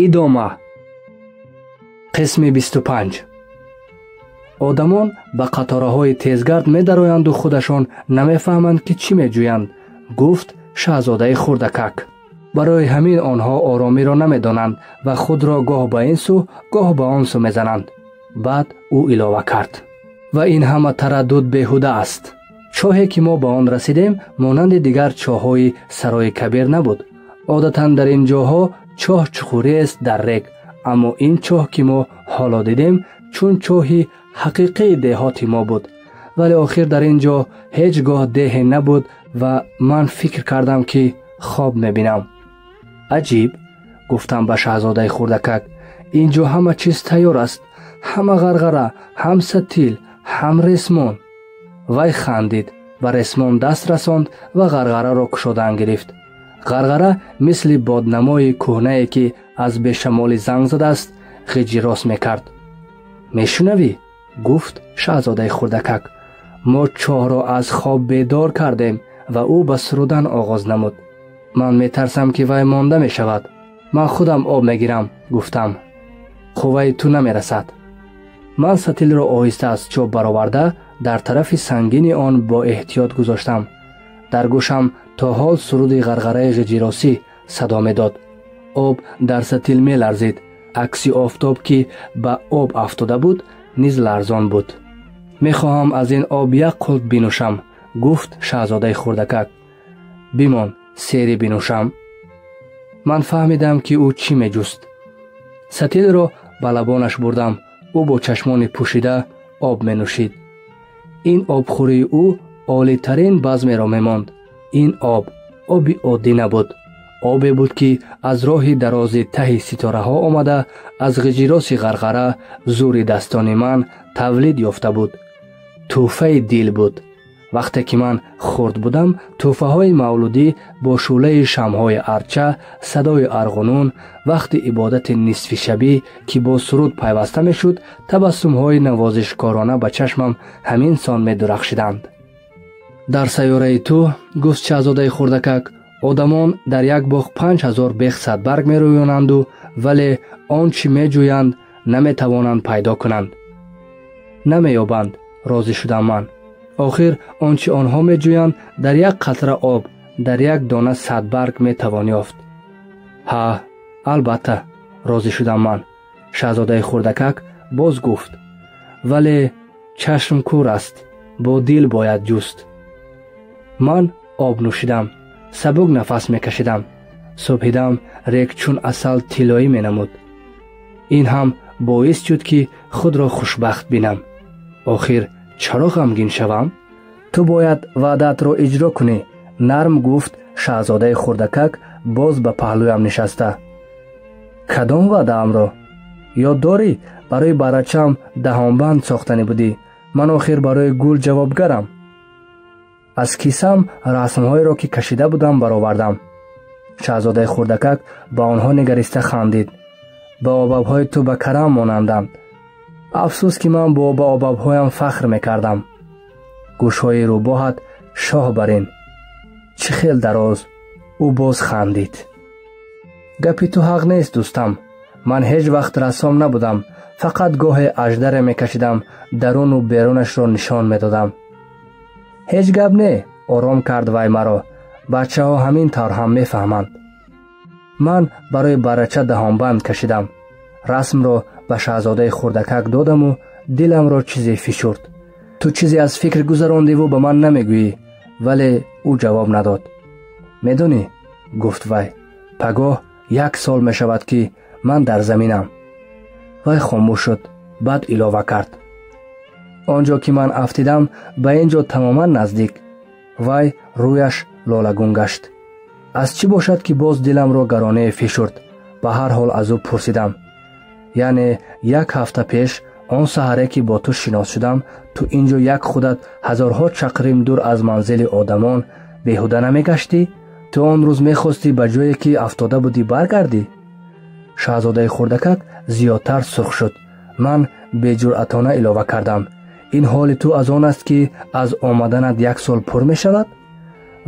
Идома. Қисми 25. Одамон ба қатораҳои тезгард медароянду худашон намефаҳманд, ки чӣ меҷӯянд, гуфт шаҳзодаи хурдакак. Барои ҳамин онҳо оромиро намедонанд ва худро гоҳ ба ин сӯ, гоҳ ба он сӯ мезананд. Баъд ӯ илова кард: ва ин ҳама тараддуд беҳуда аст. Чоҳе ки мо ба он расидем, монанди дигар чоҳҳои Сарои Кабир набуд. Одатан дар ин ҷоҳо чоҳ чуқуриест дар рег, аммо ин чоҳ, ки мо ҳоло дидем, чун чоҳи ҳақиқии деҳоти мо буд. Вале охир дар ин ҷо ҳеҷ гоҳ деҳе набуд ва ман фикр кардам, ки хоб мебинам. Аҷиб, гуфтам ба шаҳзодаи хурдакак, ин ҷо ҳама чиз тайёр аст, ҳама ғарғара, ҳам сатил, ҳам ресмон. Вай хандид, ба ресмон даст расонд ва ғарғараро кушодан гирифт. Ғарғара мисли боднамои кӯҳнае, ки аз бешамолӣ занг задааст, ғиҷирос мекард. Мешунавӣ? Гуфт шаҳзодаи хурдакак. Мо чоҳро аз хоб бедор кардем ва ӯ ба сурудан оғоз намуд. Ман метарсам, ки вай монда мешавад. Ман худам об мегирам, гуфтам. Қувваи ту намерасад. Ман сатилро оҳиста аз чоҳ бароварда, дар тарафи сангини он бо эҳтиёт гузоштам. Дар гӯшам то ҳол суруди ғарғараи ғиҷиросӣ садо медод. Об дар сатил меларзид. Акси офтоб, ки ба об афтода буд, низ ларзон буд. Мехоҳам аз ин об як қулт бинӯшам, гуфт шаҳзодаи хурдакак. Бимон, сери бинӯшам. Ман фаҳмидам, ки ӯ чӣ меҷуст. Сатилро ба лабонаш бурдам. Ӯ бо чашмони пӯшида об менӯшид. Ин обхӯрии ӯ олитарин базмеро мемонд. Ин об оби оддӣ набуд. Обе буд, ки аз роҳи дарози таҳи ситораҳо омада, аз ғиҷироси ғарғара зури дастони ман тавлид ёфта буд. Тӯҳфаи дил буд. Вақте ки ман хурд будам, тӯҳфаҳои мавлудӣ бо шӯълаи шамъҳои арча, садои арғунун, вақти ибодати нисфишабӣ, ки бо суруд пайваста мешуд, табассумҳои навозишкорона ба чашмам ҳамин сон медурахшиданд. Дар сайёраи ту, гуфт шаҳзодаи хурдакак, одамон дар як боғ 5000 бех садбарг мерӯёнанду, вале он чӣ меҷӯянд, наметавонанд пайдо кунанд. Намеёбанд, розӣ шудам ман. Охир он чӣ онҳо меҷӯянд, дар як қатра об, дар як дона садбарг метавон ёфт. Ҳа, албатта, розӣ шудам ман. Шаҳзодаи хурдакак боз гуфт: вале чашм кӯр аст, бо дил бояд ҷуст. Ман об нӯшидам, сабук нафас мекашидам. Субҳидам рег чун асал тиллоӣ менамуд. Ин ҳам боис шуд, ки худро хушбахт бинам. Охир чаро ғамгин шавам? Ту бояд ваъдаатро иҷро кунӣ, нарм гуфт шаҳзодаи хурдакак, боз ба паҳлӯям нишаста. Кадом ваъдаамро? Ёд дорӣ, барои барачам даҳонбанд сохтанӣ будӣ. Ман охир барои гул ҷавобгарам. Аз кисам расмҳоеро, ки кашида будам, баровардам. Шаҳзодаи хурдакак ба онҳо нигариста хандид. Ба обабҳои ту ба карам монанданд. Афсӯс, ки ман бо баобабҳоям фахр мекардам. Гӯшҳои рӯбоҳат шоҳ барин. Чӣ хел дароз! Ӯ боз хандид. Гапи ту ҳақ нест, дӯстам. Ман ҳеҷ вақт рассом набудам, фақат гоҳе аждаре мекашидам, даруну берунашро нишон медодам. Ҳеҷ гап не, ором кард вай маро. Бачаҳо ҳамин тавр ҳам мефаҳманд. Ман барои барача даҳонбанд кашидам. Расмро ба шаҳзодаи хурдакак додаму диламро чизе фишурд. Ту чизе аз фикр гузарондиву ба ман намегӯӣ, вале ӯ ҷавоб надод. Медонӣ, гуфт вай, пагоҳ як сол мешавад, ки ман дар заминам. Вай хомӯш шуд, баъд илова кард: он ҷо ки ман афтидам, ба ин ҷо тамоман наздик. Вай рӯяш лолагун гашт. Аз чӣ бошад, ки боз диламро гаронае фишурд? Ба ҳар ҳол аз ӯ пурсидам: яъне як ҳафта пеш, он саҳаре, ки бо ту шинос шудам, ту ин ҷо як худат ҳазорҳо чақрим дур аз манзили одамон беҳуда намегаштӣ? Ту он рӯз мехостӣ ба ҷое, ки афтода будӣ, баргардӣ? Шаҳзодаи хурдакак зиёдтар сурх шуд. Ман беҷуръатона илова кардам: ин ҳоли ту аз он аст, ки аз омаданат як сол пур мешавад?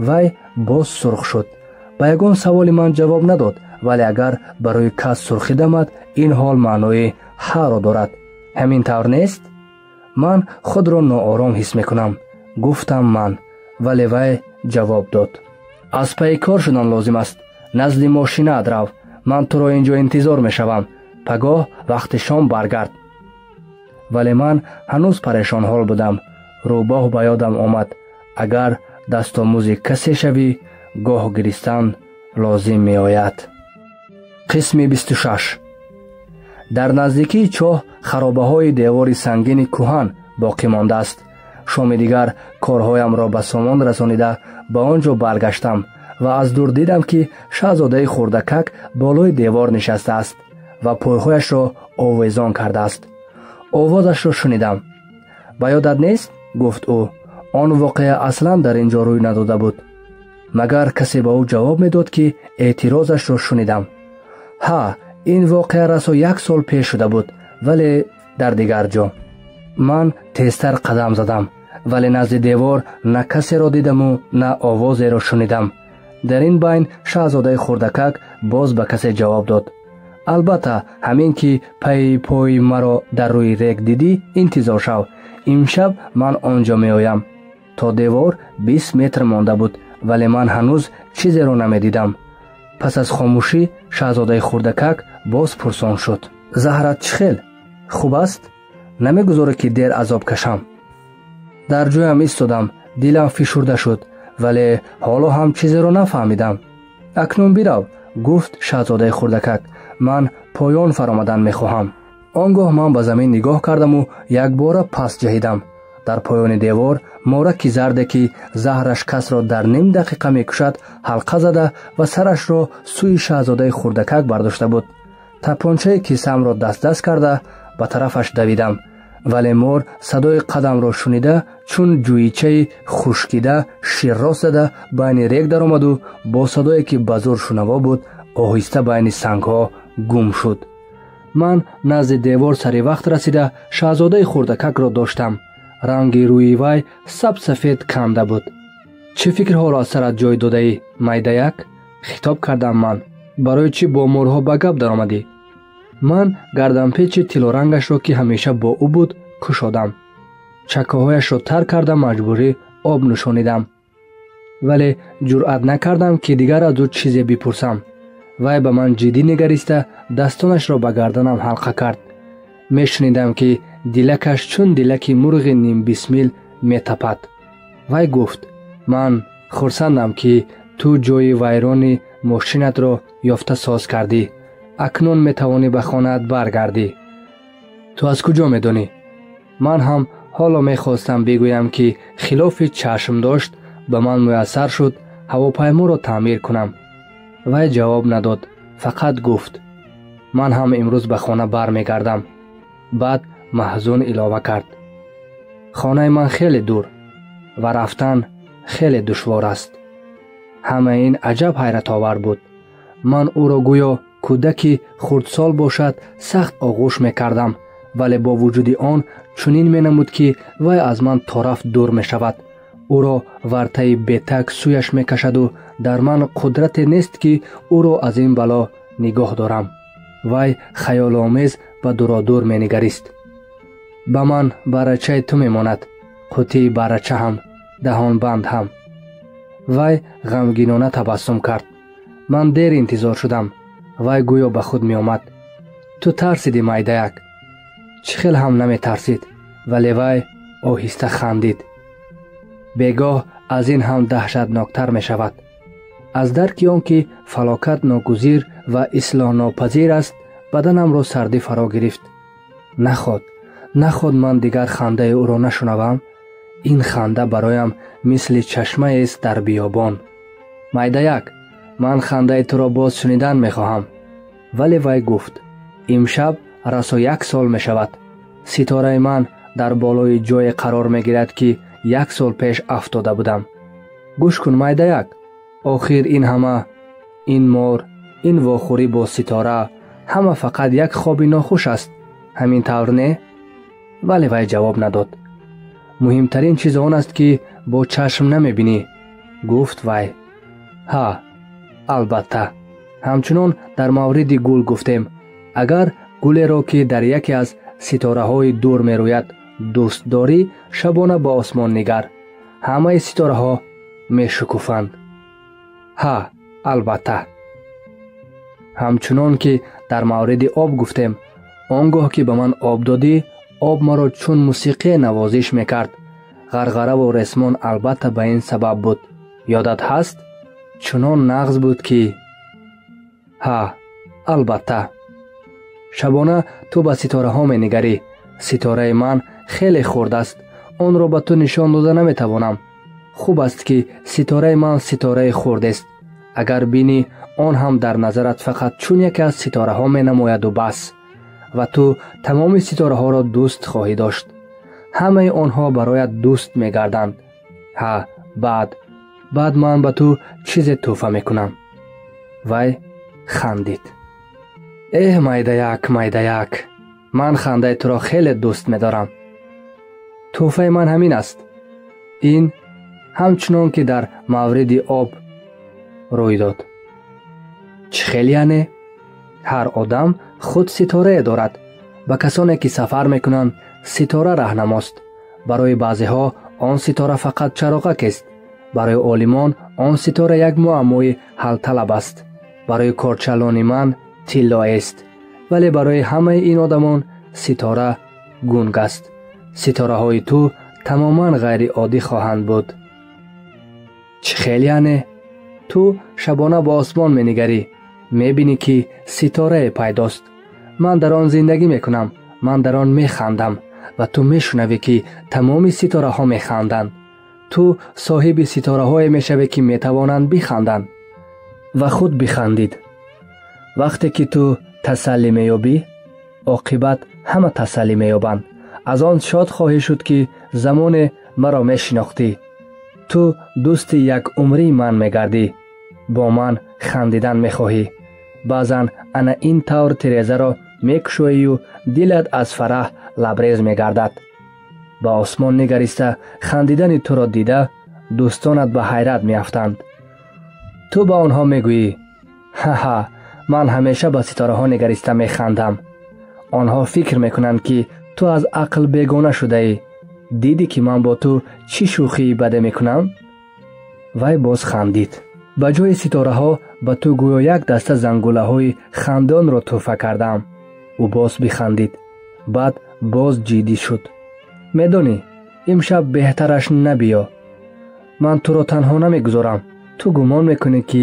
Вай боз сурх шуд. Ба ягон саволи ман ҷавоб надод. Вале агар барои кас сурхӣ дамад, ин ҳол маънои ҳаро дорад. Ҳамин тавр нест? Ман худро ноором ҳис мекунам, гуфтам ман, вале вай ҷавоб дод. Аз пайи кор шудан лозим аст. Назди мошинаат рав. Ман туро ин ҷо интизор мешавам. Пагоҳ вақти шом баргард. Вале ман ҳанӯз парешонҳол будам. Рӯбоҳ ба ёдам омад. Агар дастомӯзи касе шавӣ, гоҳ гиристан лозим меояд. Қисми 26. Дар наздикии чоҳ харобаҳои девори сангини кӯҳан боқӣ мондааст. Шоми дигар корҳоямро ба сомон расонида ба он ҷо баргаштам ва аз дур дидам, ки шаҳзодаи хурдакак болои девор нишастааст ва пойҳояшро овезон кардааст. Овозашро шунидам. Ба ёдат нест? Гуфт ӯ. Он воқеа аслан дар ин ҷо рӯй надода буд. Магар касе ба ӯ ҷавоб медод, ки эътирозашро шунидам. Ҳа, ин воқеа расо як сол пеш шуда буд, вале дар дигар ҷо. Ман тезтар қадам задам, вале назди девор на касеро дидаму на овозеро шунидам. Дар ин байн шаҳзодаи хурдакак боз ба касе ҷавоб дод. Албатта, ҳамин ки пайи пои маро дар рӯи рег дидӣ, интизор шав. Имшаб ман он ҷо меоям. То девор 20 метр монда буд, вале ман ҳанӯз чизеро намедидам. Пас аз хомӯшӣ шаҳзодаи хурдакак боз пурсон шуд. Заҳрат чӣ хел? Хуб аст? Намегузорӣ, ки дер азоб кашам? Дар ҷоям истодам, дилам фишурда шуд, вале ҳоло ҳам чизеро нафаҳмидам. Акнун бирав, гуфт шаҳзодаи хурдакак. Ман поён фаромадан мехоҳам. Он гоҳ ман ба замин нигоҳ кардаму якбора паст ҷаҳидам. Дар поёни девор мораки зарде, ки заҳраш касро дар ним дақиқа мекушад, ҳалқа зада ва сарашро сӯи шаҳзодаи хурдакак бардошта буд. Тапончаи кисамро дастдаст карда ба тарафаш давидам, вале мор садои қадамро шунида, чун ҷӯйичаи хушкида ширрост зада байни рег даромаду бо садое, ки ба зӯр шунаво буд, оҳиста байни сангҳо гум шуд. Ман назди девор сари вақт расида шаҳзодаи хурдакакро доштам. Ранги рӯи вай сабсафед канда буд. Чӣ фикрҳоро аз сарат ҷой додаӣ, майдаяк? Хитоб кардам ман. Барои чӣ бо морҳо ба гап даромадӣ? Ман гарданпечи тиллорангашро, ки ҳамеша бо ӯ буд, кушодам. Чаккаҳояшро тар карда маҷбурӣ об нӯшонидам. Вале ҷуръат накардам, ки дигар аз ӯ чизе бипурсам. Вай ба ман ҷиддӣ нигариста дастонашро ба гарданам ҳалқа кард. Мешунидам, ки дилакаш чун дилаки мурғи нимбисмил метапад. Вай гуфт: ман хурсандам, ки ту ҷои вайрони мошинатро ёфта соз кардӣ. Акнун метавонӣ ба хонаат баргардӣ. Ту аз куҷо медонӣ? Ман ҳам ҳоло мехостам бигӯям, ки хилофи чашм дошт ба ман муяссар шуд ҳавопайморо таъмир кунам. Вай ҷавоб надод, фақат гуфт: ман ҳам имрӯз ба хона бармегардам. Баъд маҳзун илова кард: хонаи ман хеле дур ва рафтан хеле душвор аст. Ҳама ин аҷаб ҳайратовар буд. Ман ӯро гӯё кӯдаки хурдсол бошад сахт оғӯш мекардам, вале бо вуҷуди он чунин менамуд, ки вай аз ман торафт дур мешавад. Ӯро вартаи бетак сӯяш мекашаду дар ман қудрате нест, ки ӯро аз ин бало нигоҳ дорам. Вай хаёломез ба дуродур менигарист. Ба ман барачаи ту мемонад, қутии барача ҳам, даҳонбанд ҳам. Вай ғамгинона табассум кард. Ман дер интизор шудам. Вай гӯё ба худ меомад. Ту тарсидӣ, майдаяк. Чӣ хел ҳам наметарсид, вале вай оҳиста хандид. Бегоҳ аз ин ҳам даҳшатноктар мешавад. Аз дарки он, ки фалокат ногузир ва ислоҳнопазир аст, баданамро сардӣ фаро гирифт. Наход, наход ман дигар хандаи ӯро нашунавам. Ин ханда бароям мисли чашмаест дар биёбон. Майдаяк, ман хандаи туро боз шунидан мехоҳам. Вале вай гуфт: имшаб расо як сол мешавад. Ситораи ман дар болои ҷое қарор мегирад, ки як сол пеш афтода будам. Гӯш кун, майдаяк, охир ин ҳама, ин мор, ин вохӯрӣ бо ситора, ҳама фақат як хоби нохуш аст. Ҳамин тавр не? Вале вай ҷавоб надод. Муҳимтарин чиз он аст, ки бо чашм намебинӣ, гуфт вай. Ҳа, албатта. Ҳамчунон дар мавриди гул гуфтем, агар гулеро, ки дар яке аз ситораҳои дур мерӯяд, дӯст дорӣ, шабона ба осмон нигар, ҳамаи ситораҳо мешукуфанд. Ҳа, албатта. Ҳамчунон ки дар мавриди об гуфтем, он гоҳ ки ба ман об додӣ, об маро чун мусиқие навозиш мекард. Ғарғараву ресмон албатта ба ин сабаб буд. Ёдат ҳаст? Чунон нағз буд ки... Ҳа, албатта. Шабона ту ба ситораҳо менигарӣ. Ситораи ман хеле хурд аст, онро ба ту нишон дода наметавонам. Хуб аст ки ситораи ман ситораи хурдест. Агар бинӣ, он ҳам дар назарат фақат чун яке аз ситораҳо менамояду бас. Ва ту тамоми ситораҳоро дӯст хоҳӣ дошт. Ҳамаи онҳо бароят дӯст мегарданд. Ҳа, баъд ман ба ту чизе тӯҳфа мекунам. Вай хандид. Эҳ, майдаяк, майдаяк, ман хандаи туро хеле дӯст медорам. Тӯҳфаи ман ҳамин аст. Ин ҳамчунон ки дар мавриди об рӯй дод. Чӣ хел яъне? Ҳар одам худ ситорае дорад. Ба касоне ки сафар мекунанд, ситора раҳнамост. Барои баъзеҳо он ситора фақат чароғакест. Барои олимон он ситора як муаммои ҳалталаб аст. Барои корчалони ман тиллоест. Вале барои ҳамаи ин одамон ситора гунг аст. Ситораҳои ту тамоман ғайриоддӣ хоҳанд буд. Чӣ хел яъне? Ту шабона ба осмон менигарӣ, мебинӣ ки ситорае пайдост. Ман дар он зиндагӣ мекунам, ман дар он механдам ва ту мешунавӣ ки тамоми ситораҳо механданд. Ту соҳиби ситораҳое мешавӣ ки метавонанд биханданд. Ва худ бихандид. Вақте ки ту тасаллӣ меёбӣ, оқибат ҳама тасаллӣ меёбанд. Аз он шод хоҳӣ шуд ки замоне маро мешинохтӣ. Ту дӯсти як умрии ман мегардӣ. Бо ман хандидан мехоҳӣ. Баъзан ана ин тавр тирезаро мекушоию дилат аз фараҳ лабрез мегардад. Ба осмон нигариста хандидани туро дида, дӯстонат ба ҳайрат меафтанд. Ту ба онҳо мегӯӣ: ҳа-ҳа, ман ҳамеша ба ситораҳо нигариста механдам. Онҳо фикр мекунанд ки ту аз ақл бегона шудаӣ. Дидӣ ки ман бо ту чӣ шӯхии баде мекунам? Вай боз хандид. Ба ҷои ситораҳо ба ту гӯё як даста зангулаҳои хандонро тӯҳфа кардам. Ӯ боз бихандид. Баъд боз ҷиддӣ шуд. Медонӣ, имшаб беҳтараш набиё. Ман туро танҳо намегузорам. Ту гумон мекунӣ ки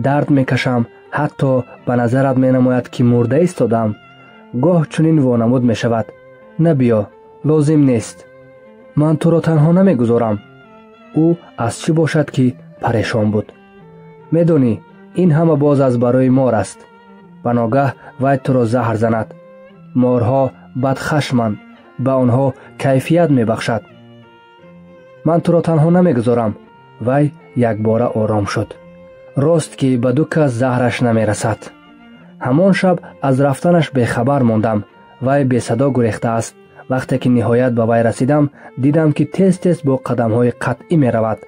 дард мекашам, ҳатто ба назарат менамояд ки мурда истодам. Гоҳ чунин вонамуд мешавад. Набиё, лозим нест. Ман туро танҳо намегузорам. Ӯ аз чӣ бошад ки парешон буд. Медонӣ, ин ҳама боз аз барои мор аст. Ба ногаҳ вай туро заҳр занад. Морҳо бадхашманд, ба онҳо кайфият мебахшад. Ман туро танҳо намегузорам. Вай якбора ором шуд. Рост ки ба ду кас заҳраш намерасад. Ҳамон шаб аз рафтанаш бехабар мондам. Вай бесадо гурехтааст. Вақте ки ниҳоят ба вай расидам, дидам ки тез-тез бо қадамҳои қатъӣ меравад.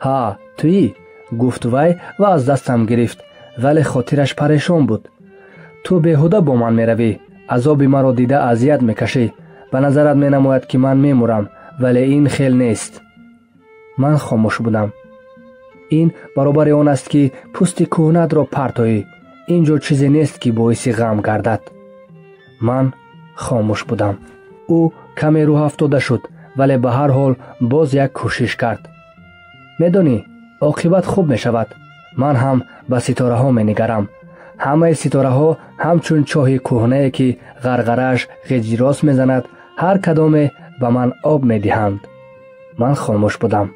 Ҳа, туӣ? Гуфт вай ва аз дастам гирифт, вале хотираш парешон буд. Ту беҳуда бо ман меравӣ. Азоби маро дида азият мекашӣ. Ба назарат менамояд ки ман мемурам, вале ин хел нест. Ман хомӯш будам. Ин баробари он аст ки пӯсти кӯҳнатро партоӣ. Ин ҷо чизе нест ки боиси ғам гардад. Ман хомӯш будам. Ӯ каме рӯҳафтода шуд, вале ба ҳар ҳол боз як кӯшиш кард. Медонӣ, оқибат хуб мешавад. Ман ҳам ба ситораҳо менигарам. Ҳамаи ситораҳо ҳамчун чоҳи кӯҳнае ки ғарғарааш ғиҷирос мезанад, ҳар кадоме ба ман об медиҳанд. Ман хомӯш будам.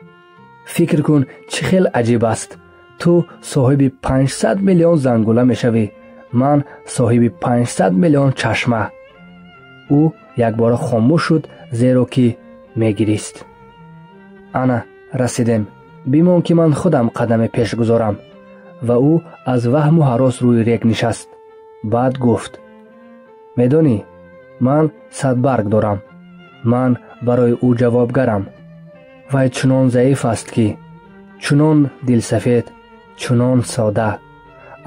Фикр кун, чӣ хел аҷиб аст. Ту соҳиби 500 миллион зангула мешавӣ, ман соҳиби 500 миллион чашма. Ӯ якбора хомӯш шуд, зеро ки мегирист. Ана расидем. Бимон ки ман худам қадаме пеш гузорам. Ва ӯ аз ваҳму ҳарос рӯи рег нишаст. Баъд гуфт: медонӣ, ман садбарг дорам. Ман барои ӯ ҷавобгарам. Вай чунон заиф аст ки, чунон дилсафед, чунон сода.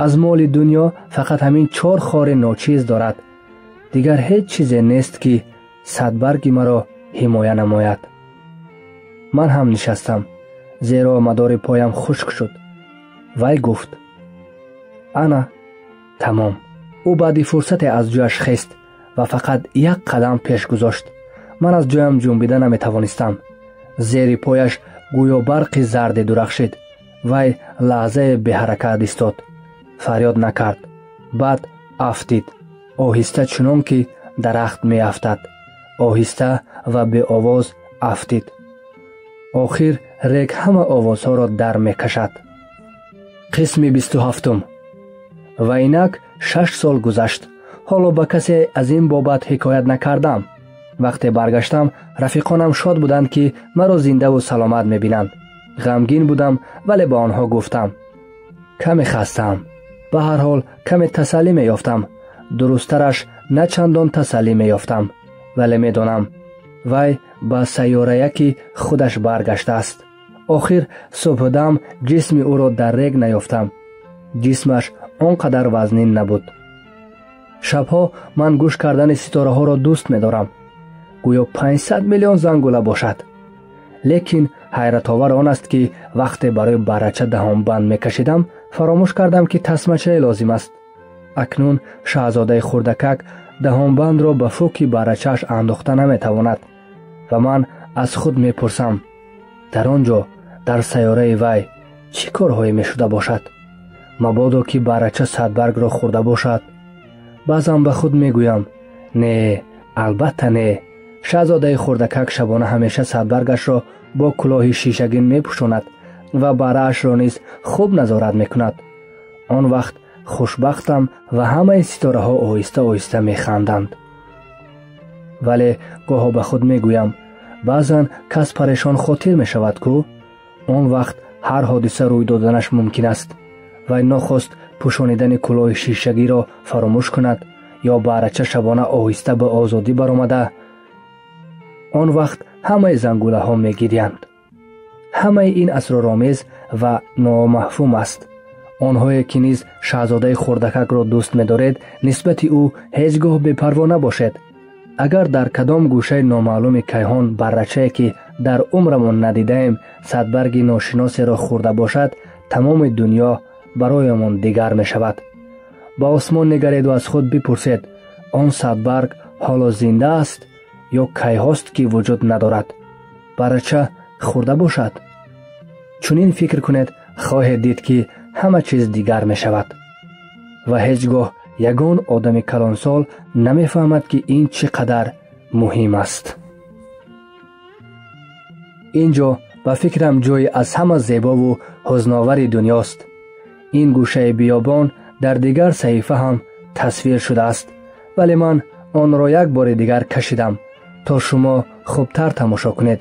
Аз моли дунё фақат ҳамин 4 хори ночиз дорад. Дигар ҳеҷ чизе нест, ки садбарги маро ҳимоя намояд. Ман ҳам нишастам, зеро мадори поям хушк шуд. Вай гуфт: ана тамом. Ӯ баъди фурсате аз ҷояш хест ва фақат як қадам пеш гузошт. Ман аз ҷоям ҷунбида наметавонистам. Зери пояш гӯё барқи зарде дурахшид. Вай лаҳзае беҳаракат истод. Фарёд накард. Баъд афтид, оҳиста, чунон ки дарахт меафтад. Оҳиста ва беовоз афтид. Охир рег ҳама овозҳоро дар мекашад. Қисми 27. Ва инак 6 сол гузашт. Ҳоло ба касе аз ин бобат ҳикоят накардам. Вақте баргаштам, рафиқонам шод буданд, ки маро зиндаву саломат мебинанд. Ғамгин будам, вале ба онҳо гуфтам: каме хастаам. Ба ҳар ҳол каме тасаллӣ меёфтам. Дурусттараш, на чандон тасаллӣ меёфтам, вале медонам, вай ба сайёраяки худаш баргаштааст. Охир субҳдам ҷисми ӯро дар рег наёфтам. Ҷисмаш он қадар вазнин набуд. Шабҳо ман гӯш кардани ситораҳоро дӯст медорам. Гӯё 500 миллион зангула бошад. Лекин ҳайратовар он аст, ки вақте барои баррача даҳонбанд мекашидам, фаромӯш кардам, ки тасмачае лозим аст. Акнун шаҳзодаи хурдакак даҳонбандро ба фуки баррачааш андохта наметавонад ва ман аз худ мепурсам: дар он ҷо, дар сайёраи вай, чӣ корҳое мешуда бошад? Мабодо ки баррача садбаргро хӯрда бошад. Баъзан ба худ мегӯям: не, албатта не. Шаҳзодаи хурдакак шабона ҳамеша садбаргашро бо кулоҳи шишагин мепӯшонад ва барраашро низ хуб назорат мекунад. Он вақт хушбахтам ва ҳамаи ситораҳо оҳиста оҳиста механданд. Вале гоҳо ба худ мегӯям: баъзан кас парешон хотир мешавад, ку он вақт ҳар ҳодиса рӯй доданаш мумкин аст. Вай нохост пӯшонидани кулоҳи шишагиро фаромӯш кунад ё баррача шабона оҳиста ба озодӣ баромада. Он вақт ҳамаи зангулаҳо мегирянд. Ҳамаи ин асроромез ва номафҳум аст. Онҳое ки низ шаҳзодаи хурдакакро дӯст медоред, нисбати ӯ ҳеҷ гоҳ бепарво набошед. Агар дар кадом гӯшаи номаълуми кайҳон баррачае, ки дар умрамон надидаем, садбарги ношиносеро хӯрда бошад, тамоми дунё бароямон дигар мешавад. Ба осмон нигареду аз худ бипурсед: он садбарг ҳоло зинда аст ё кайҳост, ки вуҷуд надорад? Баррача хӯрда бошад? Чунин фикр кунед, хоҳед дид, ки ҳама чиз дигар мешавад. Ва ҳеҷ гоҳ ягон одами калонсол намефаҳмад, ки ин чӣ қадар муҳим аст. Ин ҷо ба фикрам ҷои аз ҳама зебову ҳузновари дунёст. Ин гӯшаи биёбон дар дигар саҳифа ҳам тасвир шудааст, вале ман онро як бори дигар кашидам, то шумо хубтар тамошо кунед.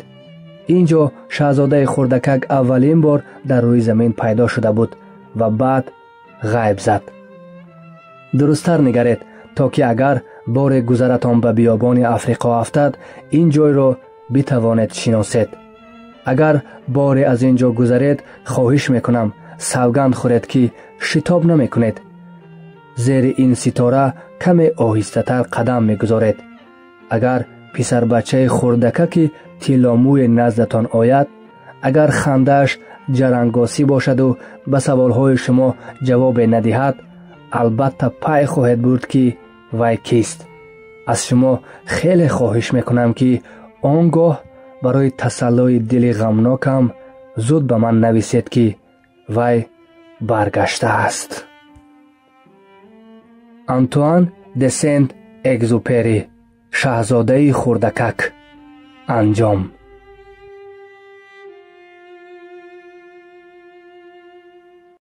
Ин ҷо шаҳзодаи хурдакак аввалин бор дар рӯи замин пайдо шуда буд ва баъд ғайб зад. Дурусттар нигаред, то ки агар боре гузаратон ба биёбони Африқо афтад, ин ҷойро битавонед шиносед. Агар боре аз ин ҷо гузаред, хоҳиш мекунам, савганд хӯред, ки шитоб намекунед. Зери ин ситора каме оҳистатар қадам мегузоред. Агар писарбачаи хурдакаки тилломӯи наздатон ояд, агар хандааш ҷарангосӣ бошаду ба саволҳои шумо ҷавобе надиҳад, албатта пай хоҳед бурд, ки вай кист. Аз шумо хеле хоҳиш мекунам, ки он гоҳ барои тасаллои дили ғамнокам зуд ба ман нависед, ки вай баргаштааст. Антуан де Сент Экзупери, шаҳзодаи хурдакак. Анҷом.